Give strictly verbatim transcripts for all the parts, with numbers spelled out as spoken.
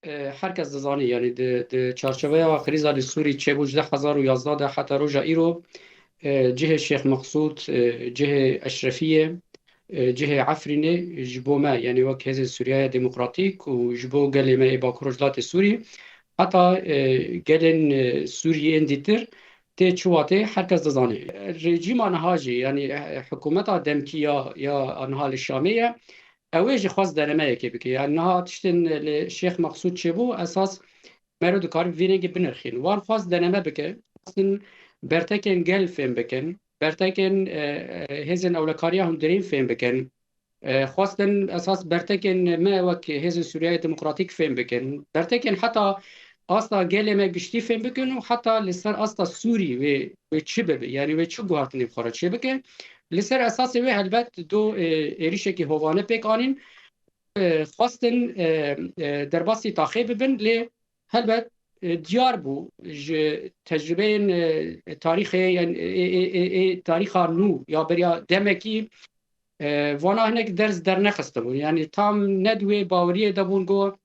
E, her kes dizanî, yanî di, di çarçoveya krîza li Sûrî çêbû ji du hezar û yazdeh de heta roja îro, e, cihê Şêx Meqsûd, e, cihê Eşrefiyê, e, cihê Efrînê ji bo me, yanî wek Hêzên Sûriyaya Demokratîk û ji bo gelê me ê Bakur Rojhilatê Sûrî, heta, e, gelên, e, Sûriyê ên dîtir tê çi watê her kes dizanî. Rejîma niha jî, yanî, e, hikûmeta demkî ya, ya niha li Şamê ye, ew ê jî xwest denemeyekê bike. Yanî niha tiştên li Şêx Meqsûd çêbû, esas mero dikare vî rengî binirxîn. Wan xwest deneme bike, xwestin bertekên gel fêm bikin, bertekên, e, e, hêzên ewlekariya hundirîn fêm bikin. E, xwestin esas bertekên me wek Hêzên Sûriyeyê Demokratîk fêm bikin. Bertekên heta asta gelê me giştî fêm bikin û heta li ser asta Sûrî wê, wê çi bibe, yanî wê çi guhertinê bi xwe re çêbike. Li ser esasê wê helbet do, e, êrişekî hovane pêk anîn. E, xwestin, e, e, derbasî taxê bibin, lê helbet, e, diyar bû ji tecrûbeyên, e, tarîxê, yan, ê, ê, ê, ê tarîxa nû ya beriya demekî, e, vana hinek ders dernexistibûn. Yanî tam ne di wê baweriyê de bûn ku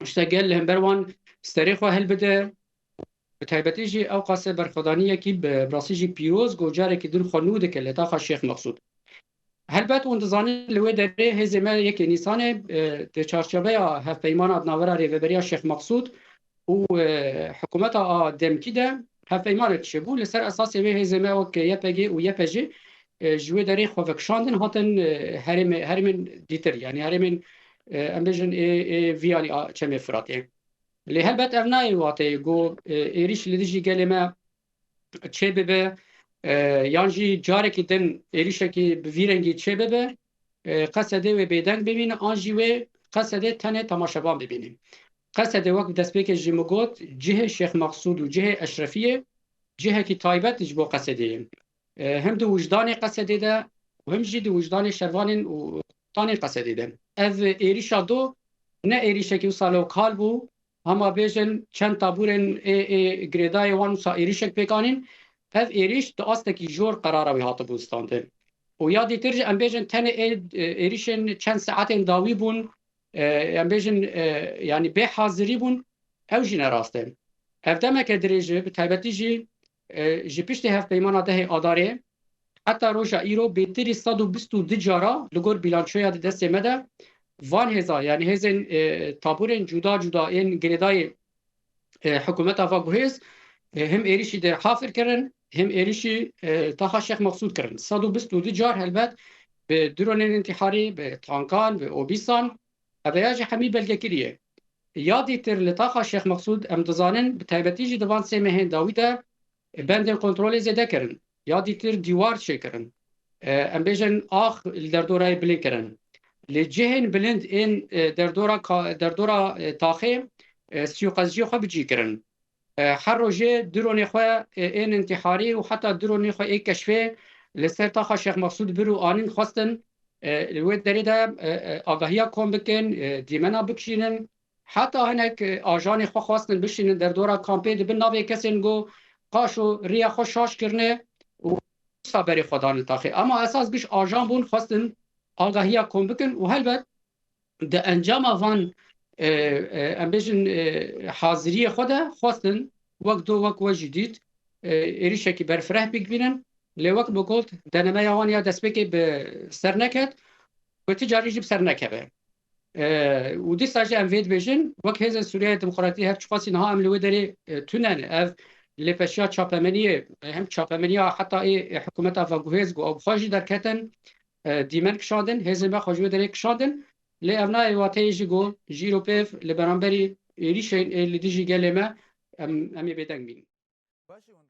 işte gel li hember wan serê xwe hilbide. Bi taybetî jî ewqasê berxwedaniyekî bi rastî jî pîroz ku carekî din xwe nû dike li taxa Şêx Meqsûd. Helbet hûn dizanin li wê derê hêzê me yekê Nîsanê, e, di çarçoveya hevpeymana di navbera Rêveberiya Şêx Meqsûd û, e, hikûmeta a demkî de hevpeymanek çêbû. Li ser esasê wê hêzê me wek Y P G û Y P J, e, ji wê derê xwe vekişandin, hatin, e, herêmê-, herêmên dîtir, yanî herêmên, e, em bêjin ê, ê vî alî a Çemê Firatê. Lê helbet ev nayê wateyê ku, e, êrîş li dijî gelê me çêbibe, e, yan jî carekî din êrîşekî bi vî rengî çêbibe, e, Qesedê wê bêdeng bibîne, an jî wê Qesedê tenê temaşevan bibîne. Qesedê wek destpêkê jî min got, cihê Şêx Meqsûd û cihê Eşrefiyê cihekî taybet ji bo Qesedê ye. E, him di wijdanê Qesedê de û him jî di wijdanê şervanên û tanên Qesedê de. Ev êrîşa do ne êrîşekî wisa lokal bû, hema bêjin çend tabûrên ê, ê girêdayê wan wisa êrîşek pêk anîn. Ev êrîş di astekî jor qerara wî hatibû standin. Û ya dîtir jî em bêjin tenê ê, ê, êrîşên çend saetên dawî bûn, e, em bêjin, e, yanî bê hazirî bûn, ew jî ne rast e. Ev demeke dirêj e, bi taybetî jî, e, ji piştî hevpeymana dehê Adarê heta roja îro bêtirî sed û bîst û du cara li gor bîlançoya di destê me de van hêza, yanî hêzên, e, tabûrên cuda cuda ên girêdayî, e, hikûmeta va guhêz, e, him êrîşî di Hafir kirin, him êrîşî, e, taxa Şêx Meqsûd kirin. Sed û bîst û du car helbet bi dronên întîharî, bi tankan, bi obîsan, ev ya jî hemî belgekirî ye. Ya dîtir li taxa Şêx Meqsûd em dizanin, bi taybetî jî di van sê mehên dawî de bendên kontrolê zêde kirin. Ya dîtir dîwar çêkirin. E, em bêjin ax li derdorayê bilind kirin. Li cihên bilind ên, e, derdora ka-, derdora, e, taxê, e, sî û qezciyê xwe bi cî kirin. E, her rojê dronê xwe, e, ên întîharî û heta dronê xwe ê keşfê li ser taxa Şêx Meqsûd bir û anîn xwestin, e, li wê derê de, e, e, agahiya kom bikin, e, dîmena bikişînin. Heta hinek, e, ajanê xwe xwestin bişînin derdora kampê, dibin navê kesên ku qaşo riya xwe şaş kirine û wisa berê xwe danin taxê. Ama esas giş ajan bûn, xwestin agahiya kom bikin û helbet di encama van, e, e, em bêjin, e, haziriyê xwe de xwestin wek do wek we jî dît, e, êrîşekî berfireh pêk bînin. Lê wek min got, denemeya wan ya destpêkê bi ser neket, ku ti carî jî bi ser nekeve. E, û dîsa jî em vê dibêjin, wek Hêzên Sûriyeya Demokratîk her çiqasî niha em li wê derê, e, tune ne. Ev lêpeşiya çapemeniyê, e, hem çapemeniya heta ê, e, hikûmeta veguhêz ku ew bi xwe jî derketin, e, dîmen kişandin, hêzên me xwe ji wê derê kişandin. Lê ev nayê wateyê jî ku ji îro pêv li beramberî êrîşên ê li dijî gelê me em, em ê bêdeng bînin. Baş e, hûn